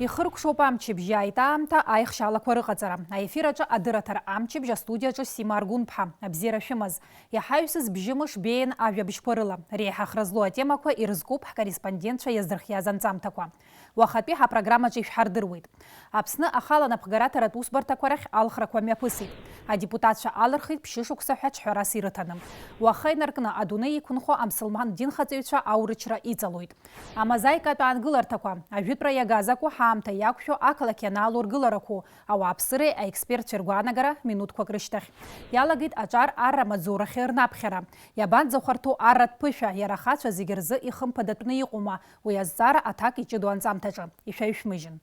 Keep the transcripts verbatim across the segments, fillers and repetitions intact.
Ихыркәшоуп амчыбжь, иааит аамҭа аихшьалақәа рыҟаҵара. Аефир аҿы адырраҭара амчыбжь, астудиаҿы Сима Аргәынԥҳа. Абзиара шәымаз. Иҳаҩсыз бжьымш беиан ажәабжьқәа рыла. Реиҳа хра злоу атемақәа ирызкуп ҳкорреспондентцәа иаздырхиаз анҵамҭақәа. Уахатәи ҳапрограммаҿы ишәҳардыруеит. Аԥсны ахала напхгараҭаратә усбарҭақәа рахь алхрақәа мҩаԥысит. Адепутатцәа алырхит ԥшьышықәса ҳәа ҿҳәарас ирыҭаны. Уаха инаркны адунеи иқәынхо амсылман динхаҵаҩцәа аурычра иҵалоит. Амозаикатә аангыларҭақәа, ажәытәра иагаз акәу, ҳаамҭа иақәшәо ақалақь ианаало ргыларақәоу, ауааԥсыреи аекспертцәеи ргәаанагара минуҭқәак рышьҭахь. Иалагеит аҿар арра маҵзурахьы рнаԥхьара. Иабанӡахәарҭоу арратә ԥышәа, иара ахацәа зегьы рзы ихымԥадатәны иҟоума, уи азҵаара аҭак иҷыдоу анҵамҭаҿы. Ишәаҩшәмыжьын.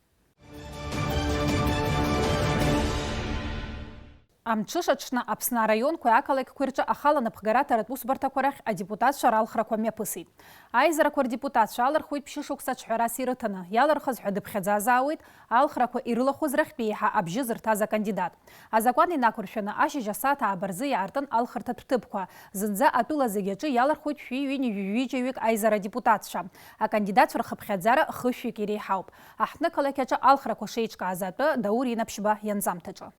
Амҽыша аҽны Аԥсны араионқәеи ақалақьқәеи рҿы ахала напхгараҭаратә усбарҭақәа рахь адепутатцәа ралхрақәа мҩаԥысит. Аизарақәа рдепутатцәа алырхуеит ԥшьышықәса ҿҳәарас ирыҭаны, иалырхыз ҳәа дыԥхьаӡазаауеит алхрақәа ирылахәыз рахьтә еиҳа абжьы зырҭаз акандидат. Азакәан инақәыршәаны ашьыжь асааҭ ааба рзы иаартын алхырҭатә ҭыԥқәа. Зынӡа атәыла зегьы аҿы иалырхуеит шәи ҩынҩажәи ҩыџьаҩык аизара адепутатцәа. Акандидатцәа рхыԥхьаӡара хышәҩык иреиҳауп. Аҳҭнықалақь аҿы алхрақәа шеиҿкааз атәы Даур Инапшьба ианҵамҭаҿы.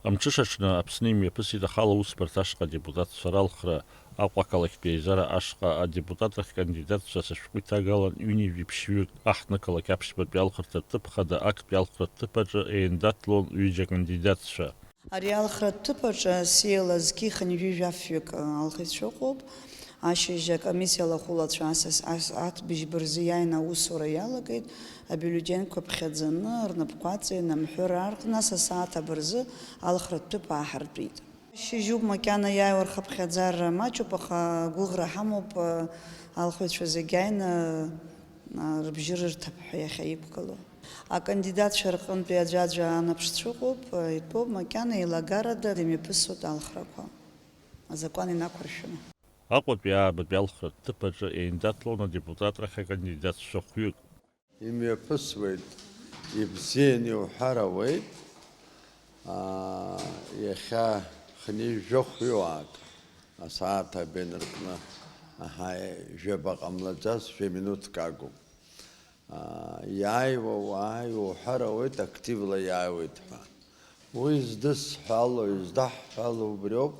Амҽыша аҽны Аԥсны имҩаԥысит ахала усбарҭа ашҟа адепутатцәа ралхра. Аҟәа ақалақьтә еизара ашҟа адепутатрахь кандидатцәа са шәҟәы иҭагалан ҩынҩажәи ԥшьҩык, аҳҭнықалақь аԥшьбатәи алхырҭатә ҭыԥ хада актәи алхратә ҭыԥ аҿы еиндаҭлон ҩыџьа акандидатцәа. Ари алхратә ҭыԥ аҿы сиала зқьи хынҩажәи жәафҩык алхыҩцәа ыҟоуп. Ашьыжь акомиссиа алахәылацәа асас-, ас-, аҭ быжьба рзы иааины аусура иалагеит, абиуллетеньқәа ԥхьаӡаны, рнапқәа аҵаианы, амҳәыр аартны, асасааҭ аба рзы алхратә ҭыԥ ааҳартәеит. Шьыжьуп, макьана иааиуа рхыԥхьаӡара маҷуп, аха агәыӷра ҳамоуп, алхыҩцәа зегь ааины, а, рыбжьы рырҭап ҳәа иахьа иқәгылоу. Акандидатцәа рҟынтәи аӡәаӡәа анаԥшцәа ыҟоуп, итәоуп, макьана еилагарада имҩаԥысуеит алхрақәа, азакәан инақәыршәаны. Аҟәатәи аабатәи алхратә ҭыԥ аҿы еиндаҭлон адепутатрахь акандидатцәа хәҩык. Имҩаԥысуеит, ибзианы иуҳәар ауеит. Аа, иахьа хынҩажәи жәохәҩык асааҭ аба инаркны, аҳа, жәаба ҟамлаӡазшәа минуҭк агуп. Аа, иааиуа уаа иуҳәар ауеит, активла иааиуеит ҳәа. Уи здысҳәало, издаҳҳәало убриоуп,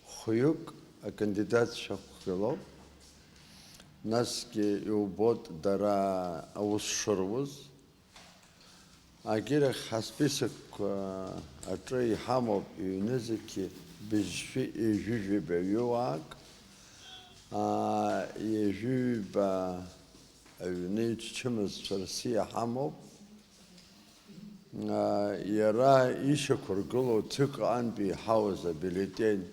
хәҩык акандидатцәа ықәгылоуп. Насгьы иубоит дара аус шыруз. Агьырахь ҳасписокқәа аҿы иҳамоуп ҩнызқьи быжьшәи ҩажәи жәаба ҩыуаак, аа, ҩажәи ҩба аҩны иччымазцәа рсиа ҳамоуп. Иара ишьақәыргылоу ҭык антәи иҳауз абиуллетень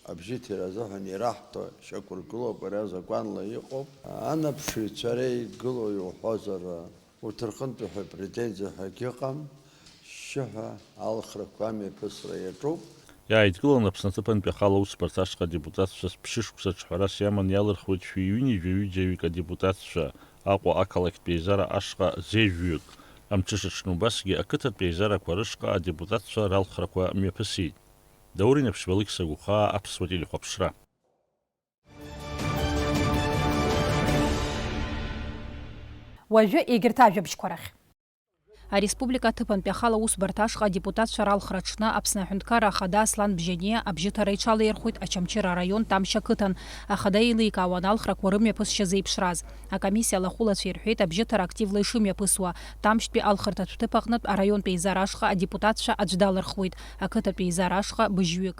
абжьыҭира азыҳәан ираҳҭо шьақәыргылоуп, ари азакәанла иҟоуп. Анаԥшыҩцәа реидгыло иуҳәозар, урҭ рҟынтәи ҳәа претензиа ҳәа акгьы ыҟам, шьшьыҳәа алхрақәа амҩаԥысра иаҿуп. Иааидкыланы Аԥсны аҭыԥантәи ахала усбарҭа ашҟа адепутатцәа ԥшьышықәса ҿҳәарас иаман иалырхуеит шәи ҩынҩажәи ҩыџьаҩык адепутатцәа, Аҟәа ақалақьтә еизара ашҟа зежәҩык. Амҽыша аҽны убасгьы ақыҭатә еизарақәа рышҟа адепутатцәа ралхрақәа мҩаԥысит. Даур Инапшьба, Алықьса Гәхаа, Аԥсуа телехәаԥшра. Уажәы егьырҭ ажәабжьқәа рахь. Ареспублика аҭыԥантәи ахала усбарҭа ашҟа адепутатцәа ралхра аҽны Аԥсны Аҳәынҭқарра Ахада Аслан Бжьаниа абжьыҭара иҽалаирхәит Очамчыра араион Тамшь ақыҭан. Ахада еиликаауан алхрақәа рымҩаԥысшьа зеиԥшраз. Акомиссиа алахәылацәа ирҳәеит, абжьыҭара активла ишымҩаԥысуа. Тамшьтәи алхырҭатә ҭыԥ аҟнытә араионтә еизара ашҟа адепутатцәа аӡә далырхуеит, ақыҭатә еизара ашҟа быжьҩык.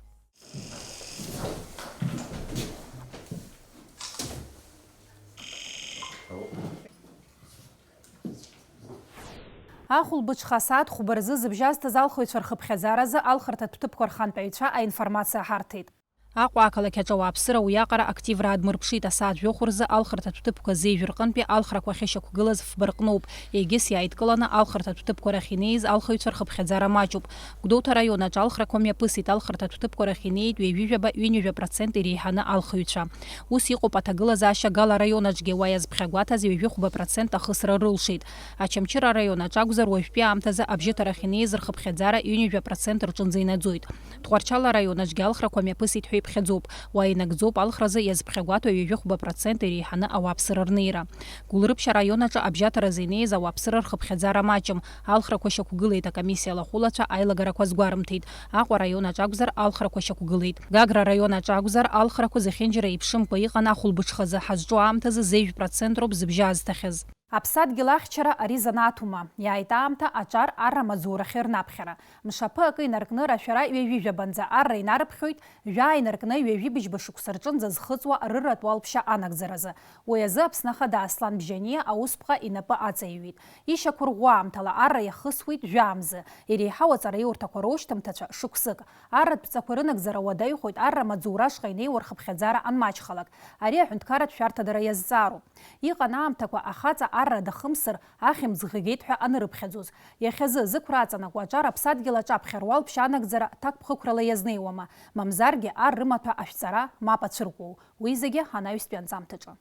Ахәылбыҽха асааҭ хәба рзы зыбжьазҭаз алхыҩцәа рхыԥхьаӡаразы алхырҭатә ҭыԥқәа рхантәаҩцәа аинформациа ҳарҭеит. Аҟәа ақалақь аҿы ауааԥсыра уиаҟара активра аадмырԥшит, асааҭ жәохә рзы алхырҭатә ҭыԥқәа зежә рҟынтәи алхрақәа ахьышьақәгылаз фба рҟноуп, егьыс иааидкыланы алхырҭатә ҭыԥқәа рахь инеиз алхыҩцәа рхыԥхьаӡара маҷуп. Гәдоуҭа араион аҿы алхрақәа мҩаԥысит, алхырҭатә ҭыԥқәа рахь инеит ҩажәи жәаба, ҩынҩажәа процент иреиҳаны алхыҩцәа. Ус иҟоуп аҭагылазаашьа Гала араион аҿгьы, уа иазԥхьагәаҭаз ҩажәи хәба процент ахысра рылшеит. Очамчыра араион аҿы акәзар, уажәтәи аамҭазы абжьыҭара ахь инеиз рхыԥхьаӡара ҩынҩажәа процент рҿынӡа инаӡоит. Тҟәарчал араион аҿгьы алхрақәа мҩаԥысит ҳәа ԥхьаӡоуп. Уа инагӡоуп алхразы иазԥхьагәаҭоу ҩажәихәба процент иреиҳаны ауааԥсыра рнеира. Гәылрыԥшь араион аҿы абжьаҭаразы инеиз ауааԥсыра рхыԥхьаӡара маҷым, алхрақәа шьақәгылеит, акомиссиа алахәылацәа аилагарақәа азгәарымҭеит. Аҟәа араион аҿы акәзар, алхрақәа шьақәгылеит. Гагра араион аҿы акәзар, алхрақәа зехьынџьара еиԥшымкәа иҟан ахәылбыҽхазы, ҳазҿу аамҭазы зежә процент роуп зыбжьы азҭахьаз. Аԥсадгьыл ахьчара ари занааҭума? Иааит аамҭа аҿар арра маҵзурахь рнаԥхьара. Мшаԥы акы инаркны рашәара ҩажәи жәабанӡа арра инарыԥхьоит, жәаа инаркны ҩажәи быжьба шықәса рҿынӡа зхыҵуа рырратә уалԥшьа анагӡаразы. Уи азы Аԥсны Ахада Аслан Бжьаниа аусԥҟа инапы аҵаиҩит. Ишьақәырӷәӷәо аамҭала арра иахысуеит жәаа мзы, иреиҳау аҵараиурҭақәа роушьҭымҭацәа шықәсык. Арратә ҵақәа рынагӡара уадаҩхоит арра маҵзура ашҟа инеиуа рхыԥхьаӡара анмаҷхалак. Ари аҳәынҭқарратә шәарҭадара иазҵаароуп. Иҟан аамҭақәа ахаҵа арра дахымсыр, ахьымӡӷ геит ҳәа анырыԥхьаӡоз. Иахьазы, зықәра аҵанакуа аҿар аԥсадгьыл аҿаԥхьа руалԥшьа анагӡара ҭакԥхықәрала иазнеиуама, мамзаргьы ар рымаҭәа ашәҵара мап ацәыркуоу, уи зегьы анаҩстәи анҵамҭаҿы.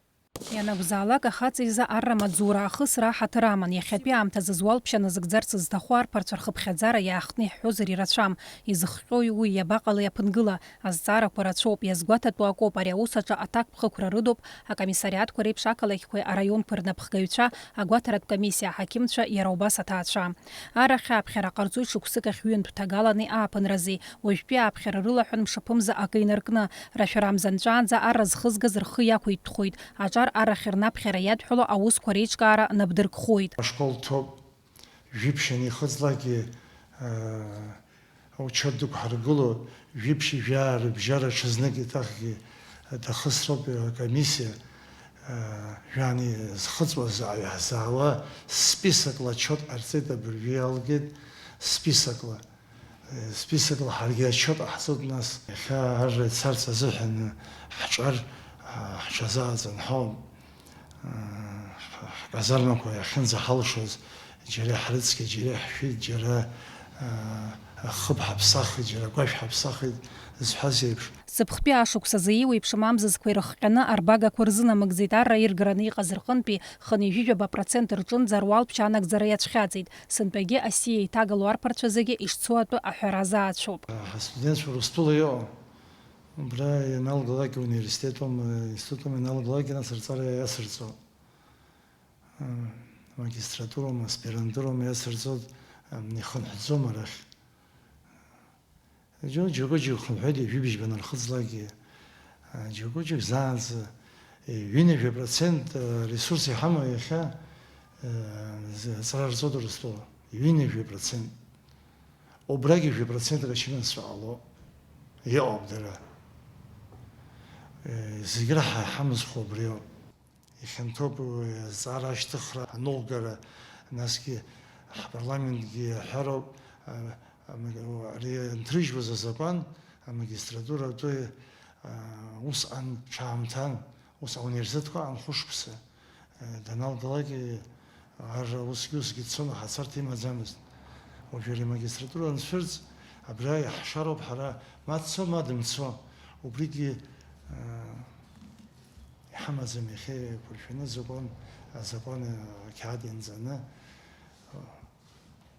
Ианакәзаалак ахаҵа изы арра маҵзура ахысра аҳаҭыр аман, иахьатәи аамҭазы зуалԥшьа назыгӡарц зҭаху арԥарцәа рхыԥхьаӡара иаахтны иҳҳәозар ирацәам, изыхҟьои уи, иабаҟалеи аԥынгыла, азҵаарақәа рацәоуп, иазгәаҭатәу акоуп, ари аус аҿы аҭакԥхықәра рыдуп, акомиссариатқәа реиԥш ақалақьқәеи араионқәеи рнапхгаҩцәа, агәаҭаратә комиссиа аҳақьымцәа, иара убас аҭаацәа. Арахь аԥхьара ҟарҵоит шықәсык ахь ҩынтә ҭагалани ааԥынрази, уажәтәи аԥхьара рылаҳәан мшаԥымза акы инаркны, рашәара амза нҵәаанӡа арра зхызгаз рхы иақәиҭәхоит, аҿар арахь рнаԥхьара иадҳәало аусқәа реиҿкаара нап дыркхоит. Ашкол ҭоуп, жәиԥшь анихыҵлакгьы, аа, Учет дықәҳаргыло, жәиԥшь жәаа рыбжьара ҽазнык еиҭахгьы дахысроуп акомиссиа, жәаан изхыҵуаз аҩ-, ҳзаауа списокла ачет ҟарҵеит, абыржәы иалгеит списокла. Списокла ҳаргьы ачет ҟаҳҵоит нас. Иахьа арра ицарц азыҳәан ҳҿар, ҳҽазааӡан ҳауп. Ҳказармақәа иахьынӡаҳалшоз, џьара иаҳрыцқьеит, џьара иаҳшәит, џьара, аа, ахыб ҳаԥсахит, џьара агәашә ҳаԥсахит зҳәаз еиԥш. Ҵыԥхтәи ашықәсазы еиуеиԥшым амзызқәа ирыхҟьаны арбагақәа рзынамыгӡеит, арра иргараны иҟаз рҟынтәи хынҩажәижәаба процент рҿынӡа руалԥшьа анагӡара иацәхьаҵит. Сынтәагьы асиа иҭагало арԥарцәа зегьы ишцо атәы аҳәара азаацәоуп. Ҳастудентцәа Урыстәыла иҟоу, убра ианалгалак университетума, институтума ианалгалак, нас рҵара иацырҵо. Магистратурам, аспирантурам иацырҵоит, ихынҳәӡом арахь. Џьоу-, џьоукы-џьоук хынҳәуеит, ҩажәи быжьба нархыҵлакгьы. Џьоукы-џьоук заанӡа, ҩынҩажәа процент ресурс иҳамоу иахьа, аҵара рҵоит Урыстәыла. Ҩынҩажәа процент. Убрагьы жәа процентк ачымазцәа ҟало. Иҟоуп дара. Зегь раҳа иҳамазхо убриоуп. Ихьанҭоуп уи азҵаара ашьҭыхра, аныҟәгара, насгьы ҳпарламентгьы иаҳәароуп, а, а, ари анҭрыжьуаз азакәан, амагистратура атәы, а, усҟан ҽаамҭан, ус ауниверситетқәа аан хәышықәса, а, даналгалак, а, ар усгьы-усгьы дцон, аҳацарҭа имаӡамызт. Уажәы ари амагистратура анцәырҵ, абра иаҳшароуп ҳара, ма дцо, ма дымцо. Убригьы, а, Иҳамаӡам иахьа еиқәыршәаны азакәан, азакәан ақьаад ианҵаны,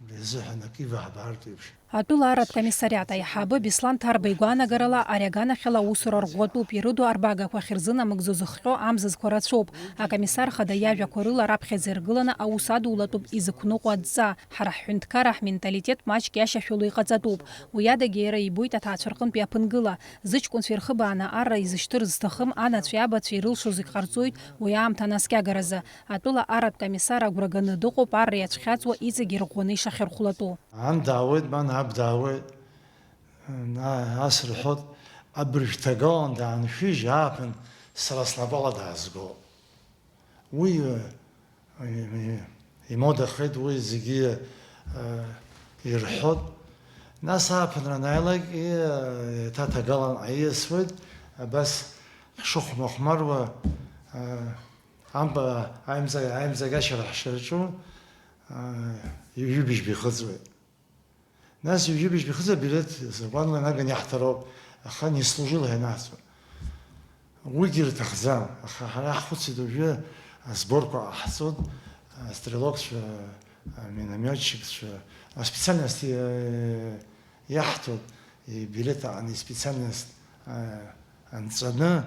убри азыҳәан акы иваҳбаартә еиԥш. Атәыла арратә комиссариат аиҳабы Беслан Ҭарба игәаанагарала, ари аганахьала аусура рӷәӷәатәуп, ирыду арбагақәа ахьырзынамыгӡо зыхҟьо амзызқәа рацәоуп. Акомиссар хада иажәақәа рыла раԥхьаӡа иргыланы аус адулатәуп изықәныҟәо адҵа. Ҳара ҳҳәынҭқарра ҳменталитет маҷк иашьашәало иҟаҵатәуп. Уи адагьы иара ибоит аҭаацәа рҟынтәи аԥынгыла. Зыҷкәынцәа ирхыбааны арра изышьҭыр зҭахым анацәеи абацәеи ирылшо зегь ҟарҵоит уи аамҭа анаскьагаразы. Атәыла арратә комиссар агәра ганы дыҟоуп арра иацәхьаҵуа иҵегь ирӷәӷәаны ишахьырхәлатәу. Ан даауеит, ман аб даауеит, ан-, ас рҳәоит, абыржә ҭагалан дааншәыжь ааԥын сара снапала даазго. Уи, э, имодахеит, уи зегьы, э, ирҳәоит. Нас ааԥынра анааилак, э, еиҭа ҭагалан аиасуеит, абас ҳшыхәмахәмаруа, э, амба аимҵа-, аимҵагашьара ҳшаҿу, э, ҩажәи быжьба ихыҵуеит. Нас ҩажәи быжьба ихыҵ абилеҭ закәанла инаганы иаҳҭароуп, аха не служил ҳәа ианаҳҵо. Уигьы рҭахӡам, аха ҳара ҳхәыцит уажәы асборқәа ҟаҳҵоит, астрелокцәа, аминомётчикцәа, аспециальность, э, иаҳҭоит, ибилеҭ аҟны испециальность, э, Анҵаны,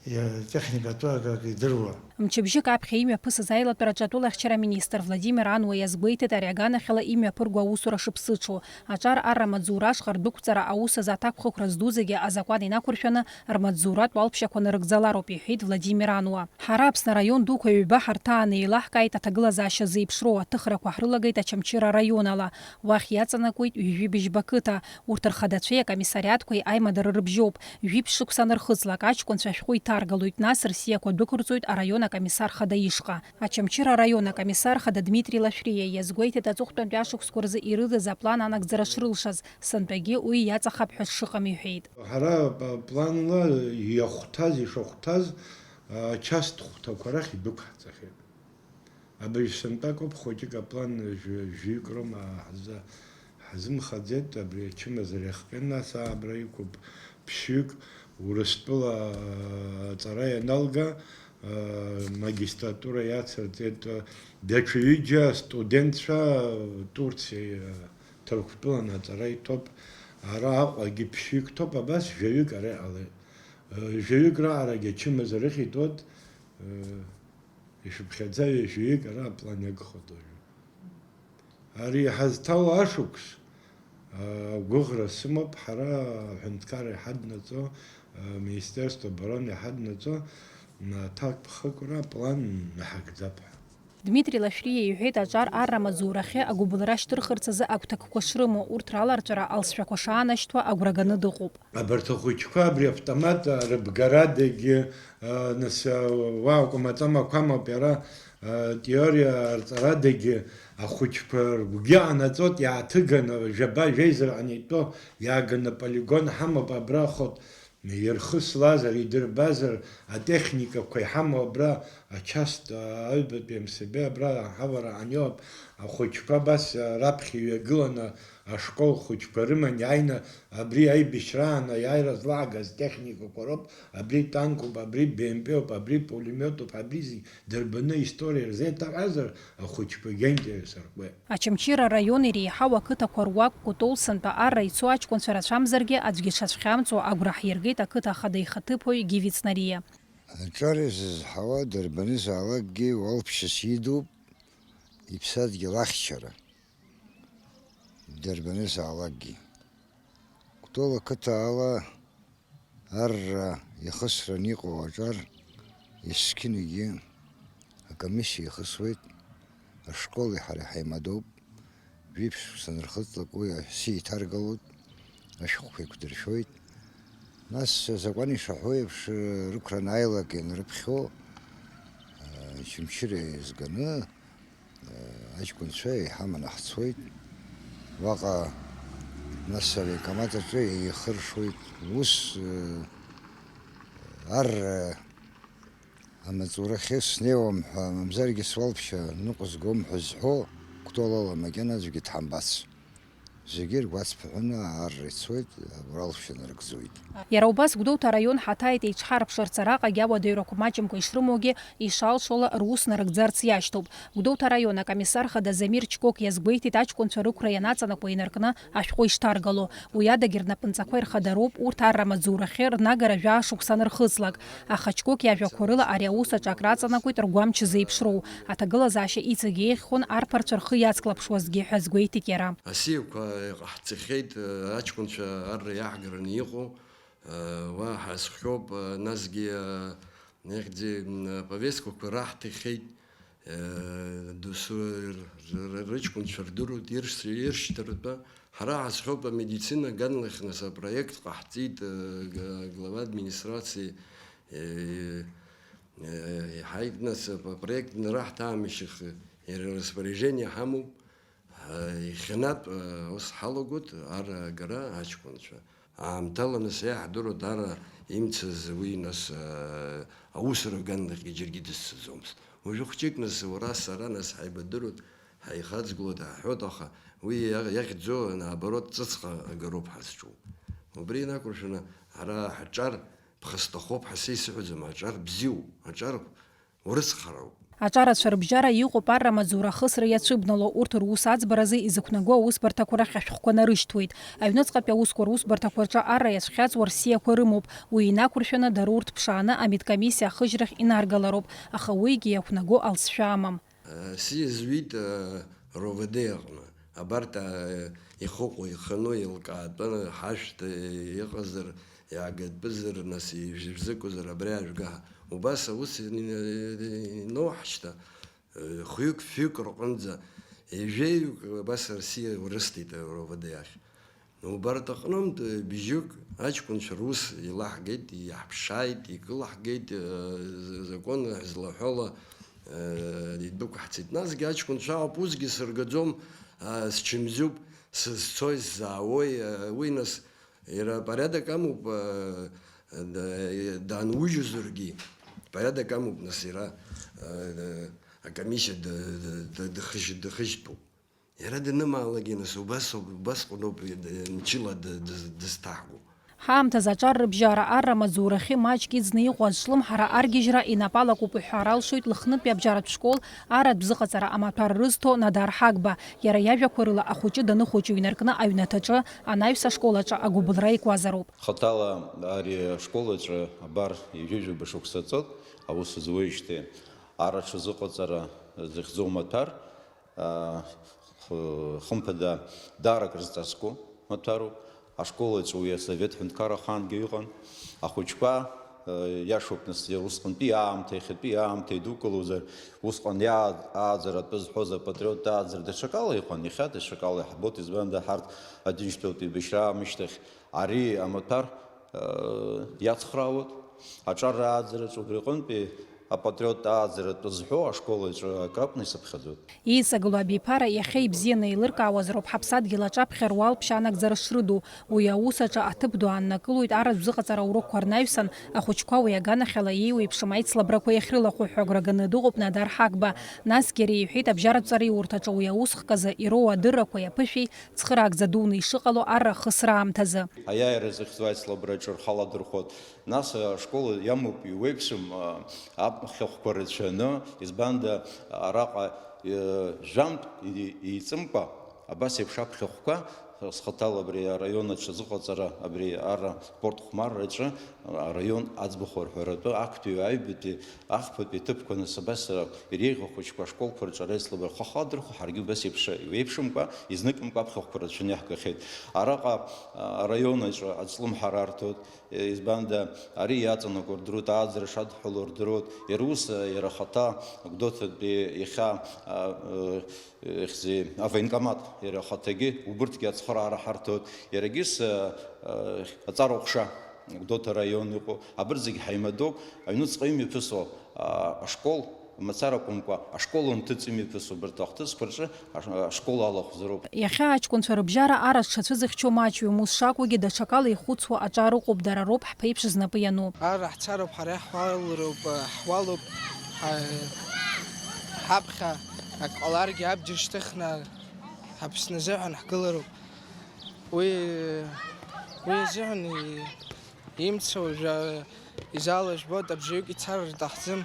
иа-, техникатәы акы, акы идыруа. Мчыбжьык аԥхьа имҩаԥысыз аилатәараҿы атәылахьчара аминистр Владимир Ануа иазгәеиҭеит ари аганахьала имҩаԥырго аусура шыԥсыҽу. Аҿар арра амаҵзура ашҟа рдәықәҵара аус азы аҭакԥхықәра зду зегьы азакәан инақәыршәаны рмаҵзуратә уалԥшьақәа нарыгӡалароуп, иҳәеит Владимир Ануа. Ҳара Аԥсны араион дуқәа ҩба ҳарҭааны еилаҳкааит аҭагылазаашьа зеиԥшроу аҭыхрақәа ҳрылагеит Очамчыра араион ала. Уахь иаҵанакуеит ҩажәи быжьба қыҭа. Урҭ рхадацәеи акомиссариатқәеи аимадара рыбжьоуп. Жәиԥшь шықәса анырхыҵлак, аҷкәынцәа ашәҟәы иҭаргалоит, нас рсиақәа дәықәырҵоит араион акомиссар хада ишҟа. Очамчыра араион акомиссар хада Дмитри Лашәриа иазгәеиҭеит аҵыхәтәантәи ашықәсқәа рзы ирыдыз аплан анагӡара шрылшаз, сынтәагьы уи иаҵахап ҳәа сшыҟам иҳәеит. Ҳара планла иахәҭаз, ишахәҭаз, ачаст хәҭақәа рахь идәықәҳҵахьеит. Абыржә сынтәакоуп, хәыҷык аплан жәаҩык роума ҳзы-, ҳзымхаӡеит, абри ачымазара иахҟьаны, нас абра иқәуп ԥшьҩык, Урыстәыла аҵара ианалга, магистратура иацырҵеит, даҽа ҩыџьа астудентцәа Турциа, Ҭырқәтәылан аҵара иҭоуп, ара Аҟәагьы ԥшьҩык ҭоуп, абас жәаҩык ара иҟалеит. Жәаҩык раҟарагьы ачымазара ыҟаиҵоит. Ишыԥхьаӡа ҩажәаҩык ара аплан иагхоит уажәы. Ари иҳазҭало ашықәс, агәыӷра сымоуп, ҳара аҳәынҭқарра иҳаднаҵо, аминистерство обороны иҳаднаҵо, аҭакԥхықәра аплан наҳагӡап ҳәа. Дмитри Лашәриа иҳәеит аҿар арра амаҵзурахьы агәыбылра шьҭырхырц азы агәҭакқәа шрымоу, урҭ раларҵәара алҵшәақәа шаанашьҭуа агәра ганы дыҟоуп. Абарҭ ахәыҷқәа абри автомат рыбгарадагьы, нас, уа акәмаҵамақәа амоуп, иара теориа арҵарадагьы ахәыҷқәа ргәгьы ҟанаҵоит, иааҭыганы, жәаба, жәеиза ҟанаҵо, иааганы аполигон ҳамоуп, абра хот ирхыслазар, идырбазар, атехникақәа иҳамоу абра, ачаст, аҩбатәи МСБ абра аҳауара аниоуп, ахәыҷқәа абас раԥхьа иҩагыланы, ашкол хәыҷқәа рыман иааины, абри аибашьраан аиааира злаагац техникақәа роуп, абри танкуп, абри БМП-уп, абри пулемиотуп, абри зегь дырбаны аисториа рзеиҭаҳәазар, ахәыҷқәагьы аинтерес аркуеит. Очамчыра араион иреиҳау ақыҭақәа руак Кәтол сынтәа арра ицо аҷкәынцәа рацәамзаргьы, аӡәгьы дшацәхьамҵуа агәра ҳиргеит ақыҭа ахада ихаҭыԥуаҩ Гиви Цнариа. Аҿар изызҳауа дырбанызаалакгьы уалԥшьас идуп иԥсадгьыл ахьчара. Дырбанызаалакгьы. Кәтол ақыҭа ала арра ихысран иҟоу аҿар есқьынагьы акомиссиа ихысуеит, ашколи ҳареи ҳаимадоуп, жәиԥшь шықәса анырхыҵлак уи аси иҭаргалоит, ашәҟәқәа еиқәдыршәоит. Нас азакәан ишаҳәо еиԥш, рықәра анааилак ианрыԥхьо, Очамчыра еизганы, аҷкәынцәа иҳаманы ҳцоит. Уаҟа, нас, авиакомат аҿы еихыршоит. Ус, ар, амаҵурахьы снеиуам ҳәа, мамзаргьы суалԥшьа ныҟәызгом ҳәа зҳәо Кәтолала макьана аӡәгьы дҳамбац. Зегьы ргәаҵԥыҳәаны аарра ицоит, абра алшәа нарыгӡоит. Иара убас Гәдоуҭа араион ҳаҭааит еиҿҳарԥшырц, араҟагьы ауадаҩрақәа маҷымкәа ишрымоугьы ишалшола рус нарыгӡарц иашьҭоуп. Гәдоуҭа араион акомиссар хада Замир Чкок иазгәеиҭеит, аҷкәынцәа рықәра ианаҵанакуа инаркны ашәҟәы ишҭаргало. Уи адагьы рнапынҵақәа ирхадароуп урҭ арра амаҵзурахьы рнагара жәаа шықәса анырхыҵлак. Аха Чкок иажәақәа рыла ари аус аҿы акраҵанакуеит ргәамч зеиԥшроу. Аҭагылазаашьа иҵегь еиӷьхон арԥарцәа рхы иацклаԥшуазҭгьы ҳәа азгәеиҭеит иара. Асиақәа иҟаҳҵахьеит, аҷкәынцәа арра иаҳгараны иҟоу, уа ҳазхиоуп, насгьы, ихьӡи, аповестқәақәа раҳҭахьеит, досу р-, р-, рыҷкәынцәа рдыруеит ирш-, иршьҭартәы. Ҳара ҳазхиоуп амедицина аганлахь, нас апроект ҟаҳҵеит, г-, глава администрации, иҳаит, нас апроект нараҳҭаамышьҭахь иара распоряжение ҳамоуп. Иахьанатә ус ҳалагоит ар агара аҷкәынцәа. Аамҭала нас иаҳдыруа даара имцаз уи нас аусура аганахьгьы џьаргьы дызцаӡомызт. Уажәы хәҷык нас уара сара нас ҳаибадыруеит, ҳаихаҵгылоит, ҳаҳәоит, аха уи иа-, иахьӡо наоборот ҵыцҟа агароуп ҳазҿу. Убри инақәыршәаны ҳара ҳаҿар ԥхасҭахоуп ҳәа са исыҳәаӡом, аҿар бзиоуп, аҿар урыцхраауп. Аҿарацәа рыбжьара иҟоуп арра амаҵзура ахысра иацәыбнало, урҭ рус аӡбаразы изықәнаго аусбарҭақәа рахь ашәҟәқәа нарышьҭуеит. Аҩныҵҟатәи аусқәа русбарҭақәа рҿы арра иацәхьаҵуа рсиақәа рымоуп, уи инақәыршәаны дара урҭ ԥшааны амедкомиссиа ахыжьрахь инаргалароуп, аха уигьы иақәнаго алҵшәа амам. Сиа зҩит, э, РОВД аҟны. Абарҭ, э, ихыҟоу, ихану, еилкаатәы, ҳашәҭ, э, иҟазар, иаагатәызар, нас ижәзыкәызар, абри аажәга. Убас аус ин-, иноуҳашьҭа, э, хҩык-фҩык рҟынӡа, ҩажәаҩык абас рсиа урысҭеит РОВД ахь. Убарҭ аҟнынтә бжьык аҷкәынцәа рус еилаҳгеит, иаҳԥшааит, икылаҳгеит, э, закон ҳзлаҳәала, э, идәықәаҳцеит. Насгьы аҷкәынцәа ауп, усгьы сыргаӡом, а, счымзиуп, сызцои, сзаауеи, э, уи нас иара порядок амоуп, э, да-, данужьызаргьы, порядок амоуп, нас иара, э, акомиссиа д-, д-, д-, дыхыжь-, дыхыжьтәуп. Иара данымаалакгьы, нас, убас ауп, убасҟаноуп, д-, мчыла д-, д-, дызҭаҳгәо. Ҳаамҭазы аҿар рыбжьара арра амаҵзурахьы маҷк иӡны иҟоу азҿлымҳара аргьежьра инапы алакуп уҳәар алшоит Лыхнытәи абжьаратә школ арратә зыҟаҵара амаҭәар рызҭо Надар Ҳагба. Иара иажәақәа рыла, ахәыҷы даныхәыҷу инаркны аҩнаҭаҿы, анаҩс ашкол аҿы агәыбылра икуазароуп. Хаҭала ари ашкол аҿы абар ҩажәижәаба шықәса ҵуеит аус зуеижьҭеи. Арра аҽазыҟаҵара зыхьӡу амаҭәар, аа, х-, хымԥада, даара акрызҵазкуа маҭәароуп. Ашкол аҿы уи асовет ҳәынҭқарра ахаангьы иҟан. Ахәыҷқәа, э, иашоуп, нас, усҟантәи аамҭа, иахьатәи аамҭа идукылозар, усҟан иаа-, ааӡара атәы зҳәоз апатриоттә ааӡара даҽакала иҟан, иахьа даҽакала иаҳбоит, избанда ҳарҭ Аџьынџьтәылатә еибашьра аамышьҭахь ари амаҭәар, э, иацхраауеит. Аҿар ааӡараҿы убри аҟынтәи апатриоттә ааӡаратә зҳәо ашкол аҿы акы акәны исыԥхьаӡоит. Иҵагылоу абиԥара иахьа ибзианы еилыркаауазароуп ҳаԥсадгьыл аҿаԥхьа руалԥшьа анагӡара шрыду. Уи аус аҿы аҭыԥ ду ааннакылоит арратә зыҟаҵара аурокқәа рнаҩсан, ахәыҷқәа уи аганахьала еиуеиԥшым аицлабрақәа иахьрылахәу ҳәа агәра ганы дыҟоуп Надар Ҳагба. Насгьы иара иҳәеит, абжьаратә ҵараиурҭаҿы уи аус хкызы ироуа адыррақәеи аԥышәеи цхыраагӡа дуны ишыҟало арра ахысра аамҭазы. Аиааира зыхьӡу аицлабраҿы рхы аладырхәоит. Нас ашкол иамоуп еиуеиԥшым, а, аԥхьахәқәа рацәаны, избанда араҟа, э, жәантә и-, еиҵымкәа, абас еиԥш аԥхьахәқәа, схаҭала абри араион аҿы зыҟаҵара, абри ара спорт хәмарраҿы араион аӡбахә арҳәаратәы актәи аҩбатәи ахԥатәи аҭыԥқәа, нас абас иреиӷьу ахәыҷқәа ашколқәа рҿы аицлабра рхы аладырхәо, ҳаргьы убас еиԥш, еиуеиԥшымкәа, изныкымкәа аԥхьахәқәа рацәаны иаҳгахьеит. Араҟа, а, араион аҿы аӡлымҳара арҭоит. Избанда, ари иаҵанакуа рдыруеит, ааӡара шадҳәало рдыруеит, иара ус, иара ахаҭа, Гәдоуҭатәи иахьа, а, э, ихьзи, авоенкомат, иара ахаҭагьы, убырҭгьы ацхыраара ҳарҭоит, иарагьы с-, э, аҵара ҟәша, Гәдоуҭа араион иҟоу, абырҭ зегь ҳаимадоуп, аҩнуҵҟа имҩаԥысуа, а, ашкол, мацара акәымкәа, ашкол анҭыҵ имҩаԥысуа убарҭ ахҭысқәа рҿы аш-, ашкол алахәзароуп. Иахьа аҷкәынцәа рыбжьара арра зҽацәызыхьчо маҷҩым, ус шакәугьы, даҽакала ихәыцуа аҿар ыҟоуп, дара роуп ҳԥеиԥш знапы иану. Арра ҳцароуп, ҳара иаҳуалроуп, ҳуалуп, ҳа-, ҳаԥхьа ак ҟаларгьы абџьар шьҭыхны Аԥсны азыҳәан ҳгылароуп. Уи, уи азыҳәан и-, имца уажәы изаала жәбоит, абжаҩык ицар рҭахӡам.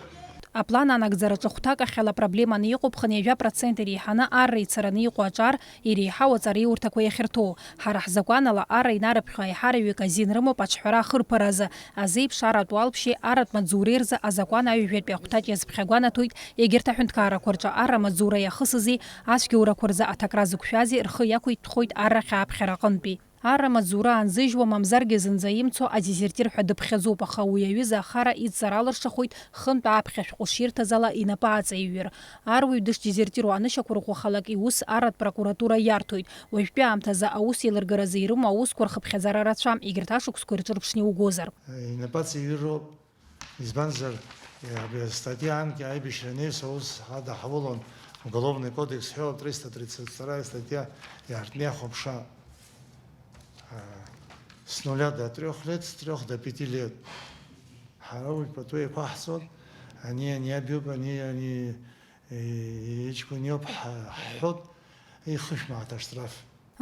Аплан анагӡараҿы хәҭакахьала апроблеманы иҟоуп хынҩажәа процент иреиҳаны арра ицараны иҟоу аҿар иреиҳау аҵараиурҭақәа иахьырҭоу. Ҳара ҳзакәанала арра инарыԥхьо аиҳараҩык азин рымоуп аҿҳәара ахырԥаразы, азеиԥш арратә уалԥшьеи арратә маҵзуреи рзы азакәан аҩажәатәи ахәҭаҷ иазԥхьагәанаҭоит, егьырҭ аҳәынҭқаррақәа рҿы арра амаҵзура иахысызи ацәгьоурақәа рзы аҭакра зықәшәази рхы иақәиҭәхоит арра ахьааԥхьара аҟынтәи. Арра амаҵзура анзыжьуа, мамзаргьы зынӡа имцо адезертир ҳәа дыԥхьаӡоуп, аха уи аҩыза ахара идҵара алыршахоит хынтә ааԥхьа шәҟәы ширҭаз ала инапы аҵаиҩыр. Аруаҩ дышдезертируа анышьақәырӷәӷәахалак иус арратә прокуратура иарҭоит. Уажәтәи аамҭазы аус еилыргаразы ирымоу аусқәа рхыԥхьаӡара рацәам, егьырҭ ашықәсқәа ирҿырԥшны иугозар. Инапы аҵаиҩыроуп. Избанзар, абри астатиа анкьа аибашьра анаҩс аус ҳадаҳулон, Уголовный кодекс ҳәа триста тридцать вторая статья иаартны иахәаԥшуа, а, с нуля до трёх лет, с трёх до пяти лет. Ҳара уи пату еиқәаҳҵон, ани, ани абиуп, ани, ани, э, иҷкәын иоуп ҳа-, ҳҳәот, ихышә мааҭ аштраф.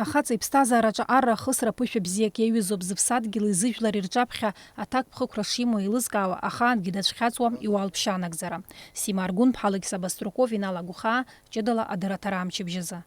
Ахаҵа иԥсҭазаараҿы арра ахысра ԥышәа бзиак иаҩызоуп, зыԥсадгьыли зыжәлари рҿаԥхьа аҭакԥхықәра шимоу еилызкаауа, ахаангьы дацәхьаҵуам иуалԥшьа анагӡара. Сима Аргәын-ԥҳа Алықьса Баструков иналагәхаа, ҷыдала адырраҭара амчыбжьазы.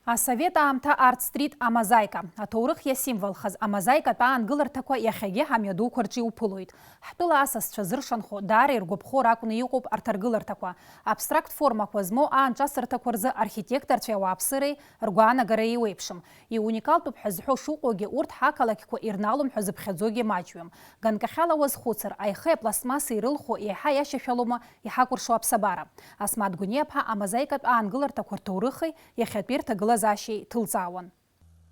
Асовет аамҭа Арт-стрит амозаика. Аҭоурых иасимволхаз амозаикатә аангыларҭақәа иахьагьы ҳамҩадуқәа рҿы иуԥылоит. Ҳтәыла асасцәа зыршанхо, даара иргәаԥхо ракәны иҟоуп арҭ аргыларҭақәа. Абстракт формақәа змоу аанҿасырҭақәа рзы архитекторцәеи ауааԥсыреи ргәаанагара еиуеиԥшым. Иуникалтәуп ҳәа зҳәо шыҟоугьы, урҭ ҳақалақьқәа ирналом ҳәа зыԥхьаӡогьы маҷҩым. Ганкахьала уазхәыцыр, аихеи апластмассеи ирылху еиҳа иашьашәалоума иҳакәыршоу аԥсабара? Асмаҭ Гәыниаԥҳа амозаикатә аангыларҭақәа рҭоурыхи иахьатәи рҭагылазаашьеи ҭылҵаауан.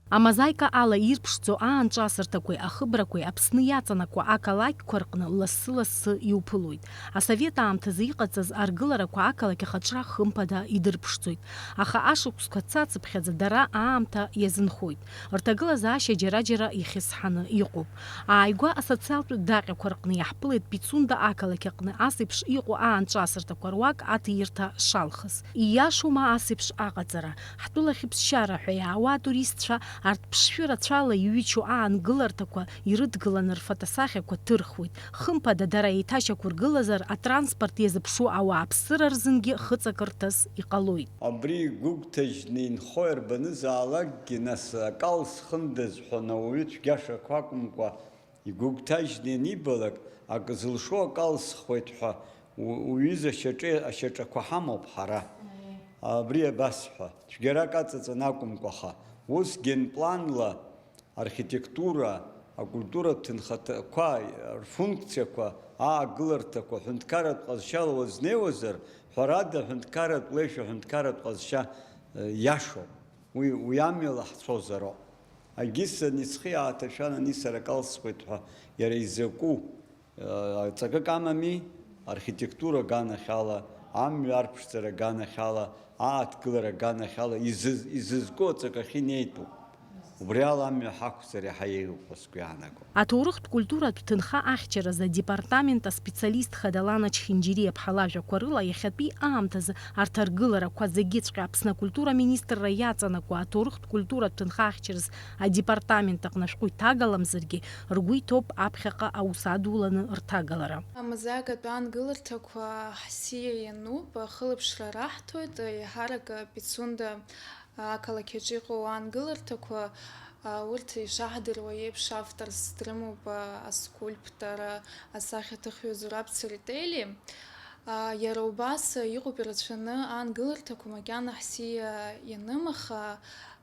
Амозаика ала ирԥшӡоу аанҿасырҭақәеи ахыбрақәеи Аԥсны иаҵанакуа ақалақьқәа рҟны лассы-лассы иуԥылоит. Асовет аамҭазы иҟаҵаз аргыларақәа ақалақь ахаҿра хымԥада идырԥшӡоит. Аха ашықәсқәа цацыԥхьаӡа дара аамҭа иазынхоит. Рҭагылазаашьа џьара-џьара ихьысҳаны иҟоуп. Ааигәа асоциалтә даҟьақәа рҟны иаҳԥылеит Пицунда ақалақь аҟны ас еиԥш иҟоу аанҿасырҭақәа руак аҭиирҭа шалхыз. Ииашоума ас еиԥш аҟаҵара? Ҳтәылахь ԥсшьара ҳәа иаауа атуристцәа арҭ ԥшшәы рацәала иҩычоу аангыларҭақәа ирыдгыланы рфотосахьақәа ҭырхуеит. Хымԥада, дара еиҭашьақәыргылазар, атранспорт иазыԥшу ауааԥсыра рзынгьы хыҵакырҭас иҟалоит. Абри игәыгәҭажьны инхо иарбанызаалакгьы, нас, акал схындаз ҳәа ауаҩы цәгьашақә акәымкәа, игәыгәҭажьны ианибалак, акы зылшо акал схуеит ҳәа, у-, уҩыза ашьаҿа-, ашьаҿақәа ҳамоуп ҳара. Абри абасҳәа, цәгьарак аҵаҵаны акәымкәаха, ус генпланла архитектура, акультуратә ҭынхаҭақәа рфункциақәа, аагыларҭақәа ҳәынҭқарратә ҟазшьала уазнеиуазар, ҳәарада, ҳәынҭқарратә леишәа, ҳәынҭқарратә ҟазшьа, э, иашоуп. Уи, уи амҩала ҳцозароуп. Агиса ани схы иааҭашәан, ани сара акалсхуеит ҳәа иара изакәу, э, ҵакык амами, архитектура аганахьала, амҩа арԥшӡара аганахьала, ааҭгылара аганахьала изыз-, изызку аҵакахьы инеитәуп. Убри ала амҩа ҳақәзар иаҳа еиӷьуп ҳәа сгәы иаанаго. Аҭоурыхтә культуратә ҭынха ахьчаразы адепартамент аспециалист хада Лана Чхинџьириаԥҳа лажәақәа рыла, иахьатәи аамҭазы арҭ аргыларақәа зегьыҵәҟьа Аԥсны акультура министрра иаҵанакуа аҭоурыхтә культуратә ҭынха ахьчаразы адепартамент аҟны ашәҟәы иҭагаламзаргьы, ргәы иҭоуп аԥхьаҟа аус адуланы рҭагалара. Амозаикатә аангыларҭақәа ҳсиа иануп, ахылаԥшра раҳҭоит, еиҳарак Пицунда ақалақь аҿы иҟоу аангыларҭақәа, а, урҭ ишаҳдыруа еиԥш авторс дрымоуп, а, аскульптор, а, асахьаҭыхҩы Зураб Церетели. А, иара убас, а, иҟоуп ирацәаны аангыларҭақәа макьана ҳсиа ианым, аха,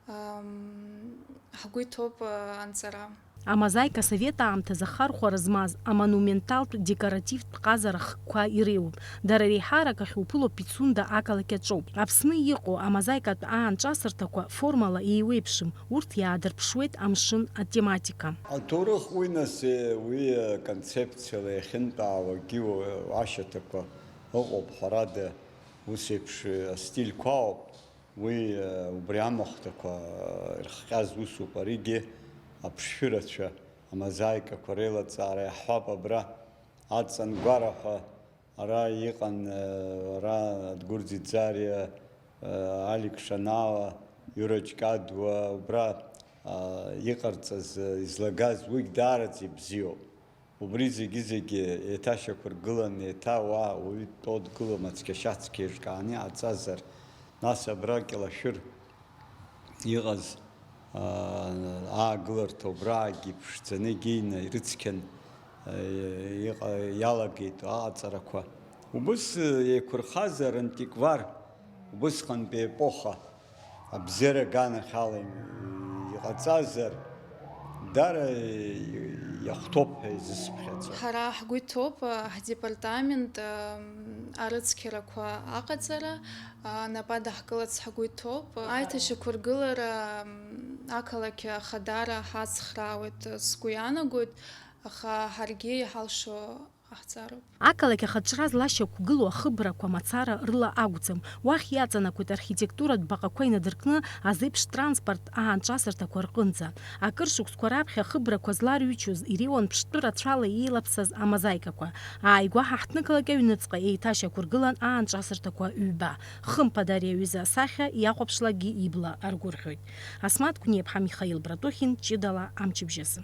ам, ҳгәы иҭоуп, а, анҵара. Амозаика асовет аамҭазы ахархәара змаз амонументалтә декоративтә ҟазара хкқәа иреиуоуп. Дара реиҳарак ахьуԥыло Пицунда ақалақь аҿоуп. Аԥсны иҟоу амозаикатә аанҿасырҭақәа формала еиуеиԥшым, урҭ иаадырԥшуеит амшын атематика. Аҭоурых уи нас, уи аконцепциала иахьынтәаауагьы ашьаҭақәа ыҟоуп, ҳәарада, ус еиԥш астильқәа ауп. Уи, э, убри амахәҭақәа, э, ирыхҟьаз усуп. Аригьы аԥшшәы рацәа, амозаикақәа реилаҵаара иаҳҳәап абра. Аҵангәара ҳәа ара иҟан, э, ара Адгәыр Ӡиӡариа, э, Алик Шанауа, Иура Ҷкадуа, убра, а, иҟарҵаз, э, излагаз, уигь даараӡа ибзиоуп. Убри зегьы-зегьы еиҭашьақәыргылан, еиҭа уа уаҩы дтәоу дгылома, цқьа-шьацқьа еиҿкааны иҟаҵазар, нас абра Кьалашәыр иҟаз, аа, аагыларҭа убраагьы иԥшӡаны егьа ина ирыцқьан, аа, иҟа-, иалагеит аҟаҵарақәа. Убыс, еиқәырхазар антиквар, убысҟантәи епоха. Абзиара аганахьала иҟаҵазар, дара иахәҭоуп ҳәа изысԥхьаӡо. Ҳара ҳгәы иҭоуп, ҳдепартамент, арыцқьарақәа аҟаҵара, нап адаҳкыларц ҳгәы иҭоуп. Аиҭашьақәыргылара, ақалақь ахадара ҳацхраауеит, сгәы иаанагоит, аха ҳаргьы иҳалшо Ақалақь ахаҿра злашьақәгылоу ахыбрақәа мацара рыла акәӡам. Уахь иаҵанакуеит архитектуратә баҟақәа инадыркны азеиԥш транспорт аанҿасырҭақәа рҟынӡа. Акыр шықәсқәа раԥхьа ахыбрақәа зларҩычоз иреиуан ԥштәы рацәала еилаԥсаз амозаикақәа. Ааигәа ҳаҳҭнықалақь аҩныҵҟа еиҭашьақәыргылан аанҿасырҭақәа ҩба. Хымԥада ари аҩыза асахьа иахәаԥшлакгьы ибла аргәырӷьоит. Асмаҭ Гәниаԥҳа, Михаил Братухин, ҷыдала амчыбжьазы.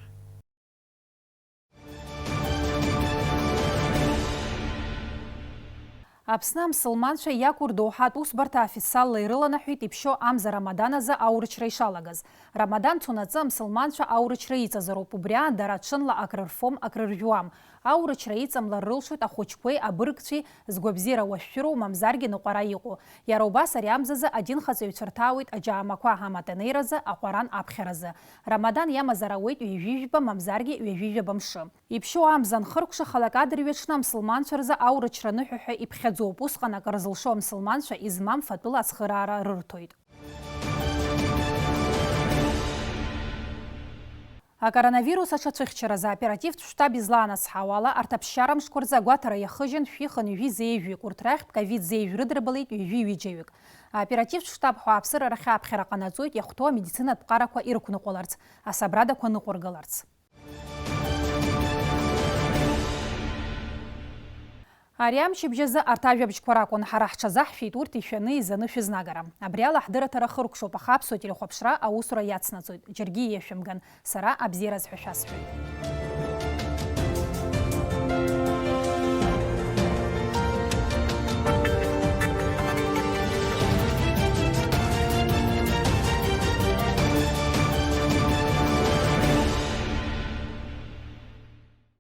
Аԥсны амсылманцәа иақәу рдоуҳатә усбарҭа официалла ирыланаҳәеит иԥшьоу амза Рамадан азы аурычра ишалагаз. Рамадан цунаҵы амсылманцәа аурычра иҵазароуп, убри аан дара ҽынла акрырфом, акрыржәуам. Аурычра иҵамлар рылшоит ахәыҷқәеи абыргцәеи згәабзиара уашәшәыроу, мамзаргьы ныҟәара иҟоу. Иара убас ари амзазы адинхаҵаҩцәа рҭаауеит аџьаамақәа аматанеиразы, аҟәаран аԥхьаразы. Рамадан иамазар ауеит ҩажәи жәба, мамзаргьы ҩажәи жәаба мшы. Иԥшьоу амза анхыркәша, халак адырҩаҽны амсылманцәа рзы аурычра аныҳәа ҳәа иԥхьаӡоуп. Усҟан акыр зылшо амсылманцәа измам фатәыла ацхыраара рырҭоит. Акоронавирус аҽацәыхьчаразы аоперативтә штаб излаанацҳауа ала, арҭ аԥсшьара мшқәа рзы агәаҭара иахыжьын шәи хынҩажәи зеижәҩык, урҭ рахьтә ковид зеижә рыдырбалеит ҩажәи ҩыџьаҩык. Аоперативтә штаб ҳәа аԥсыра рахь аԥхьара ҟанаҵоит иахәҭоу амедицинатә ҟарақәа ирықәныҟәаларц, асабрадақәа ныҟәыргаларц. Ари амчыбжь азы арҭ ажәабжьқәа ракәын, ҳара ҳҽазаҳшәеит урҭ ишәаны, изаны шәызнагара. Абри ала ҳдырраҭара хыркәшоуп, аха Аԥсуа телехәаԥшра аусура иацнаҵоит. Џьаргьы ииашәымган, сара абзиараз ҳәа шәасҳәоит.